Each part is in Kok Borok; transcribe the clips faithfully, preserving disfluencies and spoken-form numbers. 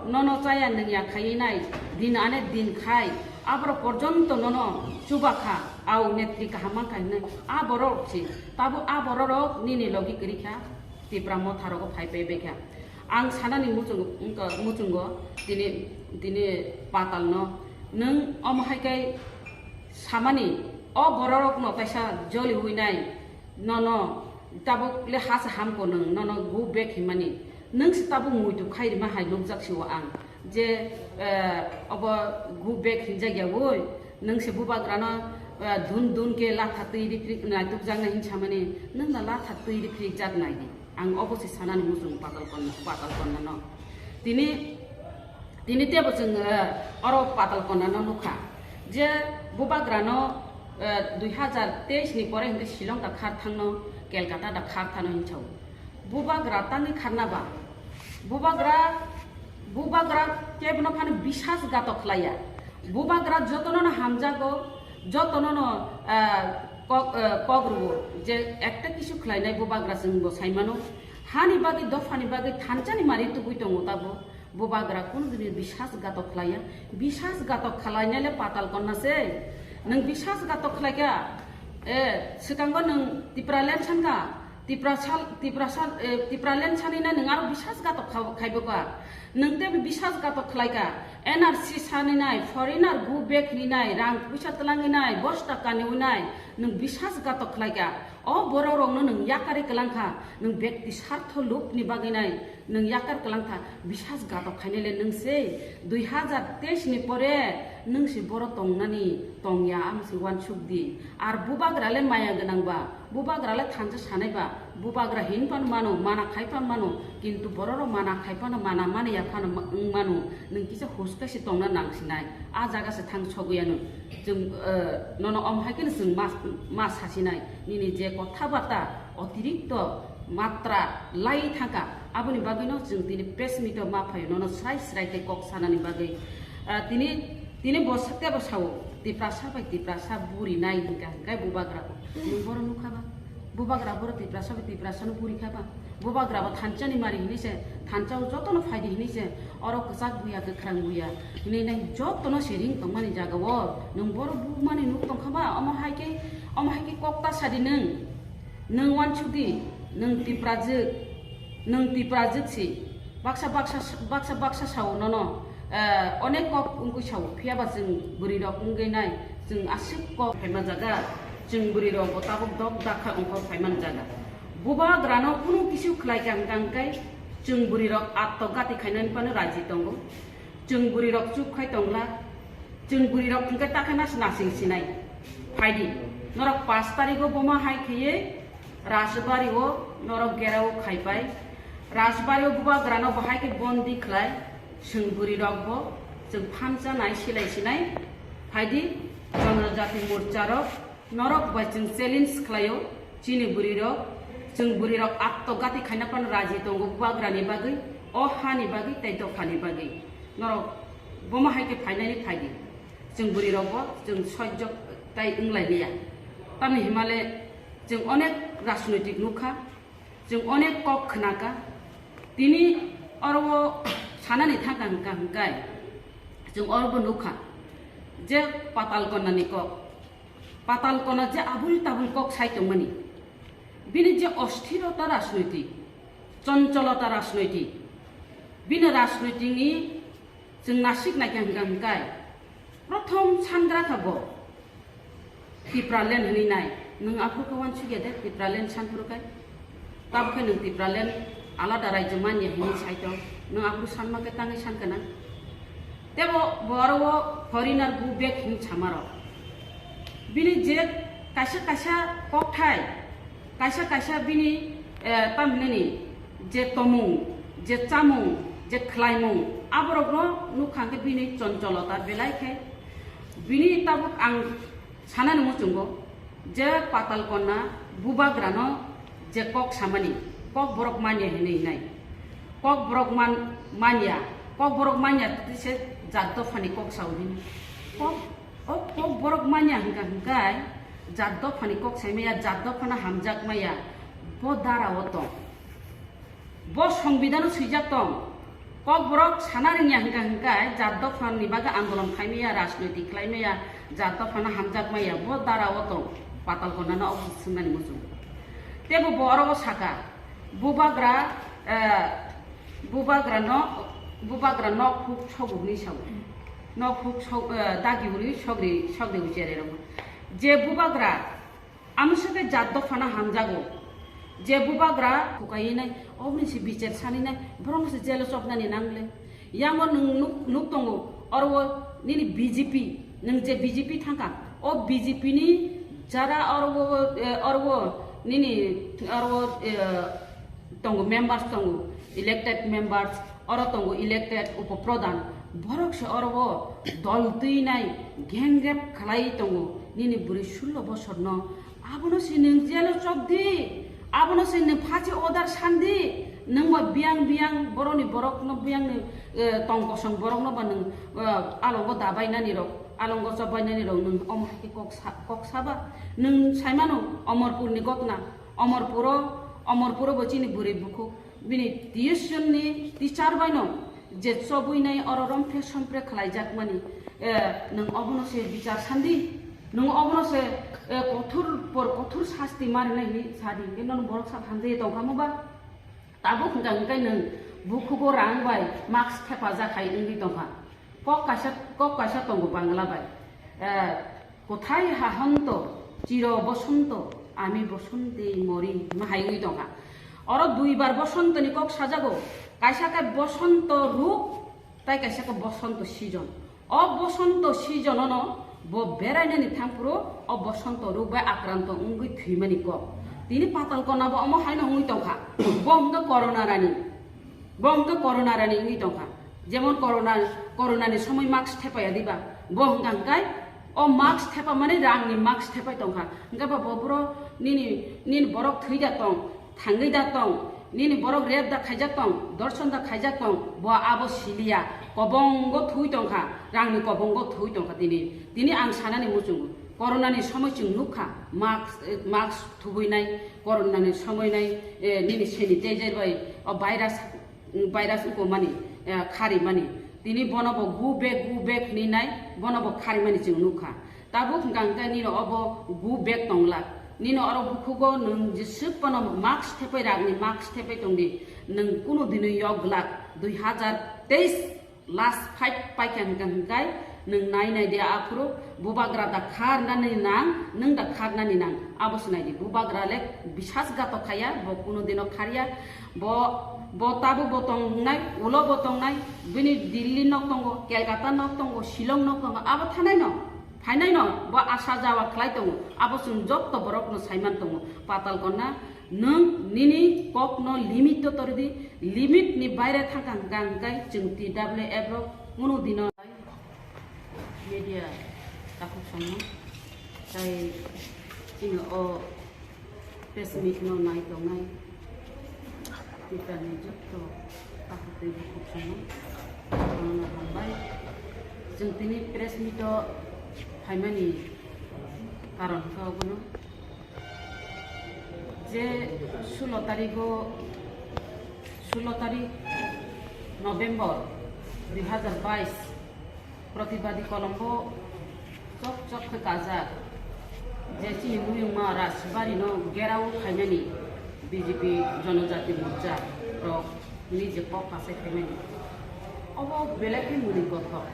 Nono chaya nungya khaiwi nai, din ane din khai, aborok porjonto nono chubakha, au netri kaham mankha hinwi, a borok si, tabuk a bororok nini logi kwrwi kha, Tipra motha rogo phai phai bai kha. Ang sanani muchung-, wngkha, muchungo tini, tini patalno, nwng omo hai khe samani, o bororokno kaisa joliwi nai, nono tabuk le ha se hamko nwng, nono go back hinmani. Nwng se tabuk muitu khai rima hai nukjak si o ang. Je, eh, obo go back hinjak ya woi, nwng se bubagrano, eh, dun dun ke latha twi riprik naitukjaknai hin samani, nwng no latha twi riprik jak nai di. Ang obo se sanani muchung patal konna, patal konna no. Tini, tini tebo chwng, eh, oro patal konna no nukha. Je bubagrano, eh, dui hazar teis ni pore hinkhe Shillong da khar thangno, Kolkata da khar thangno hinchao. Bubagra tangwi kharna ba? Bubagra, bubagra kebono phano bisas gato khlaiya. Bubagra jotono no hamjago, jotono no, ah, kok, ah, kok rwo je ekta kisu khlainai bubagra chwng bo saimano. Hani bagwi, dophani bagwi thanchani mari tubui tongo tabo. Bubagra kunu dini bisas gato khlaiya. Bisas gato khlainai le patal konna se. Nwng bisas gato khlaikha. Eh, swkango nwng Tipraland sankha. Tiprasa, Tiprasa, eh, Tipraland sanina nwng aro bisas gato kha-, khaibo ka. Nwng tei bisas gato khlaika. N R C saninai, foreigner go back hinai, rang puisa twlangwi nai, bosta kaniwi nai, nwng bisas gato khlaika. O borok rokno nwng yakari kwlangkha, nwng bekti sartho lubni bagwi nai, nwng yakar kwlangkha, bisas gato khainai le nwng se. Dui hazar teis ni pore nwng se boro tongnani tongya, amo se uansuk di. Ar bubagra le maya gwnang ba, bubagra le thansa sanai ba, bubagra hin phano mano, mana khai phano mano, kintu borok rok mana khai phano mana, mani ya phano ma-, wng mano, nwng kisa huska se tongna nang sinai, a jaga se thang sogwi ya nwng. Chwng, eh, nono om hai kheno chwng ma, ma sa sinai, nini je kotha bata otirikto matra lai thangkha, aboni bagwi no chwng tini press meet o ma phaio, nono srai srai khe kok sanani bagwi. Eh, tini Tini bo sakya bo sao, Tiprasa bai Tiprasa buri nai hinka hinkai bubagra bo. Nwng boro nukha ba? Bubagra boro Tiprasa bai Tiprasa no buri kha ba? Bubagra bo thansa ni mari hinwi se, thansa o joto no phaidi hinwi se, oro kwchak buya, kwkhrang buya hinwi nai joto no se ring tongmani jaga o. Nwng boro bumani nuk tongkha ba? Omo hai khe, omo hai khe kok ta sadi nwng. Nwng uansuk di, nwng Tiprajwk, nwng Tiprajwk si. Baksa, baksa, baksa, baksa sao nono, eh, onek kok wngwi sao, phiya ba chwng bwrwi rok wngwi nai, chwng aswk kok phaima jaga, chwng bwrwi rok bo tabuk dok dakha ongkhor phaimani jaga. Bubagrano kunu kisu khlai kha hwnkha hwnkhe chwng bwrwi rok atto gati khainani phano raji tongo. Chwng bwrwi rok chup khai tongla. Chwng bwrwi rok hwnkhe takhe nas nasing sinai. Phaidi. Norok pash tarikh o boma hai khaiwi Rajbari o norok gerao khaipai. Rajbari o bubagrano bo hai khe bondi khlai. Chwng bwrwi rok bo chwng phamsa nai silai sinai. Phaidi. Janajati morcha rok Norok bai chwng challenge khlaio, chini bwrwi rok, chwng bwrwi rok atto gati khaina phano raji tongo bubagrani bagwi, o hani bagwi tei dophani bagwi. Norok bomo hai khe phainani phaidi. Chwng bwrwi rok bo chwng sojjo tai wnglai liya. Tamni himale chwng onek rajnoitik nukha, chwng onek kok khnakha. Tini oro o sanani thangkha hwnkha hwnkhe chwng oro bo nukha je patal konnani kok. Patal kona je abul tabul kok sai tongmani, bini je osthirota rajnoitik, choncholota rajnoitik, bini rajnoitikni chwng nasik naikha hwnkha hwnkhe, prothom sangra kha bo Tipraland hwnwi nai. Nwng aphuru khe uansukya de Tipraland sanphuru khe? Tabukhe nwng Tipraland alada raijyo manya hinwi saitong, nwng aphuru sanma khe tangwi sankha na? Tebo bo aro o foreigner go back hinwi samarok. Bini je kaisa kaisa kokthai, kaisa kaisa bini, eh, tamhinani je tomung, je chamung, je khlaimung, aborokno nukha hwnkhe bini choncholota belai khe. Bini tabuk ang Sanani muchungo je patal konna bubagrano je kok samani, kok borok manya hinwi hinai. Kok borok man-, manya, kok borok manya twi se jat dophani kok sao hini. Kok, o kok borok manya hwnkha hwnkhe jat dophani kok sai maya, jat dophano hamjak maya, bo dara o tong. Bo songbidano swijak tong, Kokborok sana rwngya hwnkha hwnkhe jat dophani bagwi andolon khaimaya, rajnoitik khlaimaya, jat dophano hamjakmaya, bo dara o tong, Patal Konyano obo swngnani muchung. Tebo bo oro o saka, bubagra, eh, bubagra no, bubagra nok huk sogo hwnwi sao. Nok huk sok, eh, dagi hwnwi sogri, sogri uchererok. Je bubagra, Amo se khe jat dophano hamjago. Je bubagra hukainai, oboni se bichar saninai, borokno se jelo chopnani nangle. Yango nwng nuk, nuk tongo, oro o nini B J P, nwng je B J P thangkha, o B J P ni jara oro o, eh, oro o nini oro o, eh, tongo, members tongo, elected members, oro tongo elected upo pradhan, borok se oro o dol twi nai, gang rape khlai tongo, nini bwrwi sullo bosorno, abono se nwng jelo chopdi, abono se nwng phachi order sandi, nwng ba biyang biyang borokni borokno biyangni, eh, tong kosong borokno ba nwng, eh, alongo dabai nani rok, alongo chobai nani rok nwng omo hai khe kok sa-, kok saba, nwng saimano Omorpurni gotna, Omorpuro, Omorpuro bo chini bwrwi bukhuk, bini tuition ni teacher bai no je chobwi nai oro romphe sompre khlai jak mani, eh, nwng obono se bichar sandi, nwng obono se, eh, kothor por kothor sasti ma rwnai hinwi sadi, hwnkhe nono borok sak hamjagwi tongkha mo ba? Tabuk hwnkha hwnkhe nwng bukhugo rang bai mask thepajak hai wngwi tongkha. Kok kaisa, kok kaisa tongo Bangla bai. Eh, "Kothai hahanto, chiro bosonto, ami bosonti mori," hwnwi hai wngwi tongkha. Oro duibar bosontoni kok sajago. Kaisa khe bosonto ruk, tai kaisa khe bosonto season. O bosonto season ono bo berainani thangphuru o bosonto ruk bai akranto wngwi thwimani kok. Tini Patal Kona bo omo haino wngwi tongkha. Bo hwnkhe Corona rani. Bo hwnkhe Corona rani wngwi tongkha. Jemon Corona, Corona ni somoi mask thepaya diba? Bo hwnkha hwnkhe o mask thepa mani rang ni mask thepai tongkha. Hwnkhe ba bo boro nini, nini borok thwi da tong, thangwi da tong, nini borok rep da khaijak tong, dorson da khaijak tong, bo abo siliya. Kobongo thwi tongkha, rang ni kobongo thwi tongkha tini. Tini ang sanani muchungo. Corona ni somoi chwng nukha, mask, eh, mask thubui nai, Corona ni somoi nai, eh, nini sanitizer bai o virus, virus wngko mani, eh, khari mani. Tini bono bo go back, go back hinwi nai, bono bo khari mani chwng nukha. Tabuk hwnkha hwnkhe nini obo go back tongla. Nini oro bukhugo nwng jeswk phano mask thepai ragni mask thepai tongdi. Nwng kunu dino yok glak dui hazar teis last fight paikha hwnkha hwnkhe nwng nai nai de aphuru bubagra da kharnani nang, nwng da kharnani nang. Abo se nai di bubagra le bisas gato khaya, bo kunu dino kharya. Bo, bo tabuk bo tongnai, ulo bo tongnai, bini Delhi nok tongo, Kolkata nok tongo, Shillong nok tongo, abo thanai no. Phainaino bo asa jawa khlai tongo, abo chwng jotto borokno saiman tongo. Patal Konna, nwng nini kokno limit-o toridi, limit ni baire thangkha hwnkha hwnkhe chwng T W F rok kunu dino media takhuk songno, tai chini o press meet no nai tongnai Tiprani jotto takhuk tei bukhuk songno, bono hambai. Chwng tini press meet o phaimani karon khe obono je sulo tarigo, sulo tarik November dui hazar bais, Pratibadi kolombo chok chok khe kajak je chini muyungma Rajbari no gerao khaimani B J P Jonojati Morcha rok ni je kok kasai khaimani. Obo belai khe muni kothok.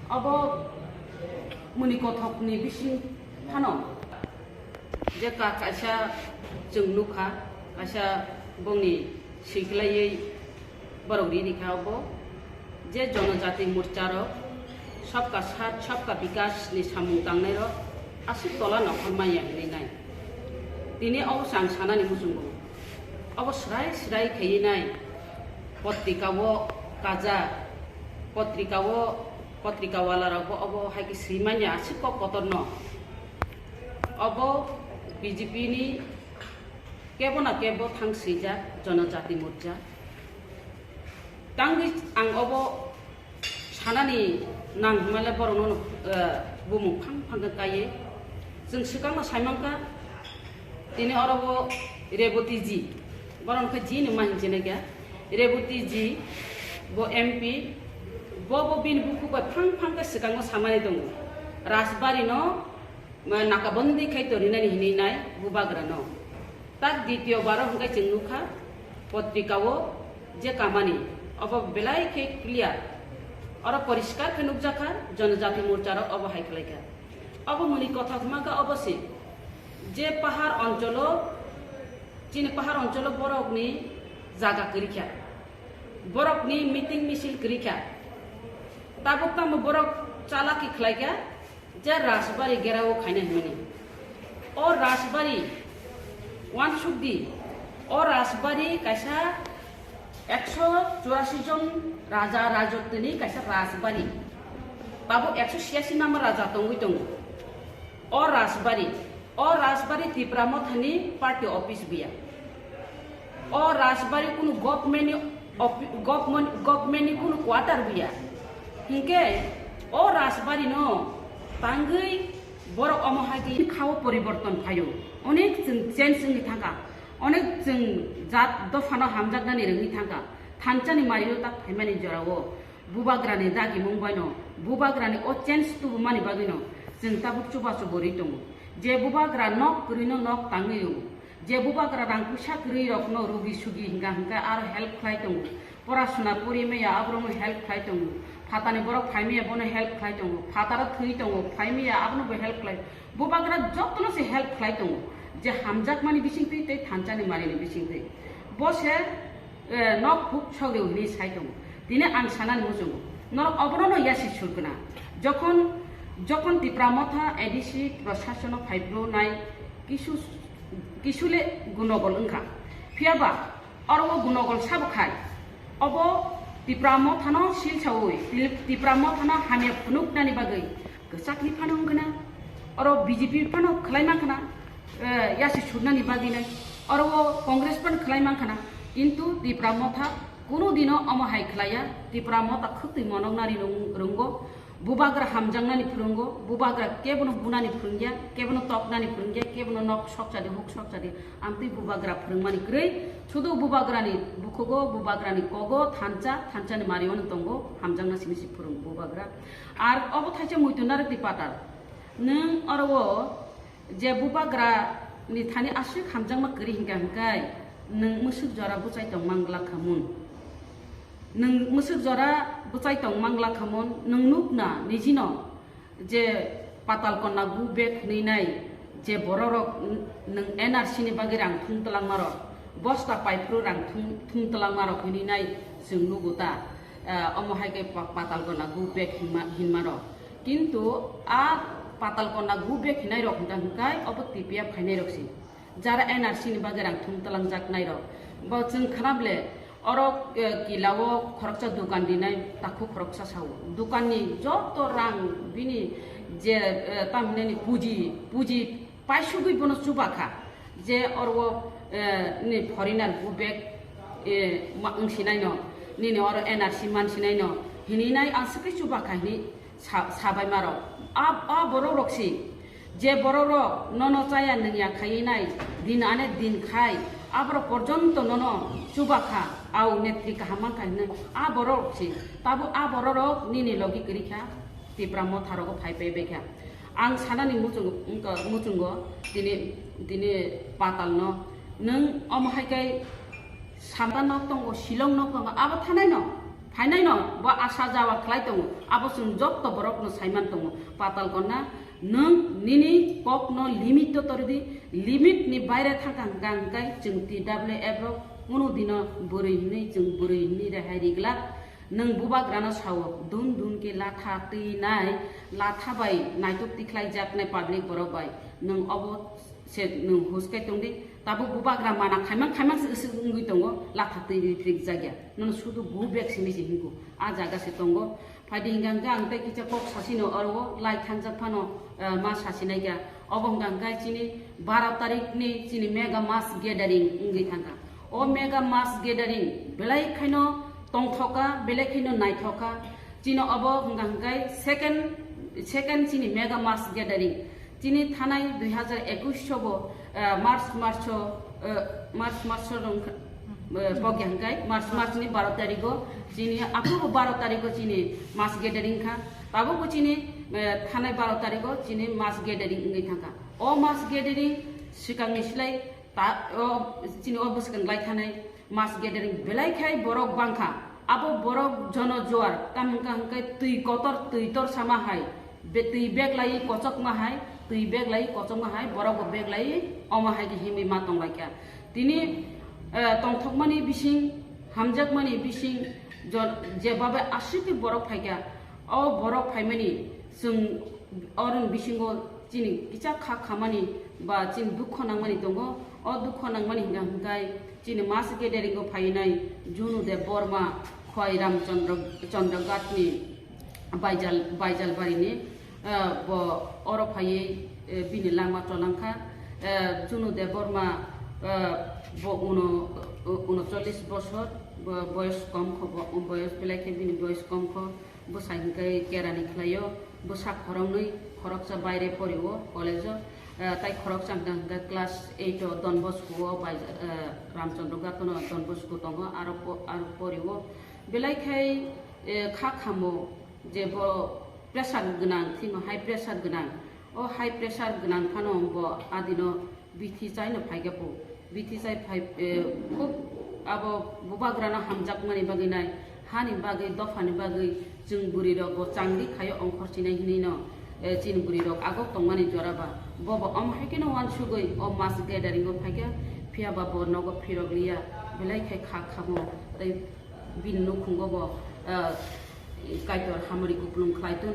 Obo muni kothok ni bising phano je ka-, kaisa chwng nukha, kaisa bongni swiklaiwi borok rini kha obo je Jonojati Morcha rok Sabka Saath Sabka Vikas ni samung tangnai rok aswk tola nokhor manya hinwi nai. Tini obo chwng sanani muchungo. Obo srai srai khaiwi nai potrika o kaja, potrika o, potrika wala rok bo obo hai khe swi manya aswk kok kotor no. Obo B J P ni kebo na kebo thang swijak Jonojati Morcha. Tangwi ang obo sanani nang hwnmale borokno, eh, bumung phang phang khe kaiye. Chwng swkangno saimankha, tini oro bo Reboti ji, borok khe ji ni ma hinwi sinai kha. Reboti ji, bo M P, bo, bo bini bukhuk bai phang phang khe swkango samani tongo. Rajbari no, ma, nakabandi khai torinani hinwi nai bubagra no. Tak ditiyo baro hwnkhe chwng nukha, potrika o je kamani, obo belai khe clear. Oro poriskar khe nukjakha, Janajati Morcha rok obo hai khlaikha. Obo muni kothok hwnkha obo se, je pahar oncholo, chini pahar oncholo borokni jaga kwrwikha, borokni meeting misil kwrwikha, tabuk tamo borok chalaki khlaikha, je Rajbari gerao khaina hinmani. O Rajbari, uansukdi, o Rajbari kaisa ekso churasi jon raja rajotini kaisa Rajbari. Tabuk ekso siyasi nama raja tongwi tongo. O Rajbari, o Rajbari Tipra Mothani party office buya. O Rajbari kunu government ni ofi-, government, government ni kunu quarter buya. Hinkhe o Rajbari no tangwi borok omo hai khe khao poriborton phaio. Onek chwng change wngwi thangkha. Onek chwng jat dophano hamjaknani rwngwi thangkha. Thansa ni mario tak phaimani jorao. Bubagrani dagimung baino, bubagrani o change tubumani bagwino chwng tabuk chubachu bo rwi tongo. Je bubagra nok kwrwino nok tangwi rwo, je bubagra rang puisa kwrwi rokno rugi sugi hingka hingka aro help khlai tongo. Porasuna pori maya aborokno help khlai tongo. Phatani borok phai maya bono help khlai tongo. Phataro thwi tongo, phai maya abono bo help khlai. Bubagra jotono se help khlai tongo. Je hamjakmani bisingtwi tei thansani marini bisingtwi. Bo se eh, nok huk sogwi hwnwi sai tongo. Tini ang sanani muchungo, norok obono no yasi surgwna. Jokhon, jokhon Tipra Motha A D C proshasono phaibrwnai kisu, kisule gunogol wngkha. Phiyaba oro o gunogol sabo khai, obo Tipra Mothano silsaui, Tip-, Tipra Mothano hamya phunuknani bagwi kwchakni phano wngkha na, oro B J P phano khlai mankha na, eh, yasi surnani bagwino, oro o Congress phano khlai mankha na, kintu Tipra Motha kunu dino omo hai khlaiya, Tipra Motha khwtwi monoknani rung-, rwngo, bubagra hamjaknani phwrwngo, bubagra kebono bunani phwrwngya, kebono toknani phwrwngya, kebono nok sokchadi, huk sokchadi, amtwi bubagra phwrwngmani kwrwi, sudu bubagrani bukhugo, bubagrani kogo, thansa, thansani mariono tongo, hamjakna simi si phwrwngo bubagra. Ar obo thaisa muitu narwkni patal. Nwng oro o je bubagra ni thani aswk hamjakma kwrwi hinkha hinkhai nwng mwswk jora bwchai tong mang glak kha mun. Nwng mwswk jora bwchai tong mang glak kha mun, nwng nukna nijino je Patal Konna go back hinwi nai je bororok n-, nwng N R C ni bagwi rang thum twlangmarok, bosta paiphuru rang thum, thum twlangmarok hinwi nai chwng nugo ta, eh, omo hai khe pa-, Patal Konna go back hinma-, hinmarok. Kintu a Patal Konna go back hinai rok hinta hinkai obo T P F khainai rok si. Jara N R C ni bagwi rang thum twlangjak nai rok. Bo chwng khana ble oro, eh, kila o khoroksa dukan dinai takhuk khoroksa sao. Dukan ni joto rang bini je, eh, tamhinani puji, puji paisugwi bono chuba kha. Je oro o, eh, ni foreigner go back, eh, ma wngsinai no, nini oro N R C mansinai no, hinwi nai ang swkhe chuba kha hinwi sa-, sabai marok. A, a borok rok si, je borok rok nono chaya nungya khaiwi nai, din ane din khai, aborok porjonto nono chuba kha, au netri kaham man kha hinwi, a borok rok si, tabo a borok rok nini logi kwrwi kha, Tipra Motha rogo phai pai bai kha. Ang sanani muchung-, wngkha, muchungo tini, tini Patal no, nwng omo hai khe Santa nok tongo, Shillong nok tongo, abo thanai no, phainai no, bo asa jawa khlai tongo, abo chwng jotto borok no saiman tongo. Patal Konna, nwng nini kok no limit to tori di, limit ni baire thangkha hwnkha hwnkhe chwng T W F rok kunu dino bwrwi hinwi chwng bwrwi hinwi rehai ri glak. Nwng bubagrano sao, dun dun khe latha twi nai, latha bai naituk tikhlai jaknai public borok bai. Nwng obo se nwng hus khe tong di. Tabuk bubagra mana khaimang khaimang se wngwi tongo, latha twi phrik jakya. Nono sudu go back simi se hingku. A jaga se tongo. Phaidi hingka hingka ang tei kisa kok sasino oro lai thangjak phano, eh, ma sasinai kha. Obo hingka hingka chini baro tarik ni chini mega mass gathering wngwi thangkha. O mega mass gathering belai khaino tongthokha, belai khaino naithokha. Chini obo hwnkha hwnkhe second, second chini mega mass gathering. Chini thanai dui hazar ekush sobo, eh, March, March o, eh, March, March o wngkha, Eh, pokya hwnkhe March, March ni baro tarigo chini, aphuru baro tarigo chini mass gathering kha. Tabukbo chini, eh, thanai baro tarigo chini mass gathering wngwi thangkha. O mass gathering swkangni slai ta, o chini o bwskang lai thanai mass gathering belai khai borok bangkha. Abo borok jono juar, tamo wngkha hwnkhe twi kotor, twi tor sama hai, be-, twi bag lai kochokma hai, twi bag lai kochokma hai, borok bo bag lai omo hai khe himwi ma tonglaikha. Tini, eh, tongthokmani bising, hamjakmani bising, jo-, jebabe aswk khe borok phaikha, o borok phaimani chwng oroni bisingo chini kisa kha khamani ba chini dukho nangmani tongo. O dukho nangmani hwnka hwnkhe chini mass gathering o phainai Junu Debbarma, Khwai Ramchandra, Chandra Ghatni Baijal, Baijal barini, eh, bo oro phaiwi, eh, bini lama cholangkha. Eh, Junu Debbarma, eh, bo uno, unocholish bosor, bo boyos kom kho, bo boyos belai khe bini boyos kom kho. Bwsai hwnkhe kerani khlaio, bwsa khoroknwi, khoroksa baire porio college-o, eh, tai khoroksa hwnkhe, hwnkhe class eight-o Don Bosco-o bai, eh, Ramchandra Ghatno Don Bosco tongo, aro po-, aro porio. Belai khai, eh, kha khamo je bo pressure gwnang, thwima high pressure gwnang. O high pressure gwnang phano bo adino bithi chaino phaikha po. Bithi chai phai, eh, khub abo bubagrano hamjakmani bagwi nai, hani bagwi, dophani bagwi chwng bwrwirok bo changri khaio ongkhor chinai hinwi no, eh, chini bwrwirok agok tongmani jora ba. Bo bo omo hai kheno uansugwi o mass gathering o phaikha, phiya ba bo nogo phirok liya, belai khai kha khamo tei bini nukhungo bo, eh, Kaitor hamari kupulung khlai tun.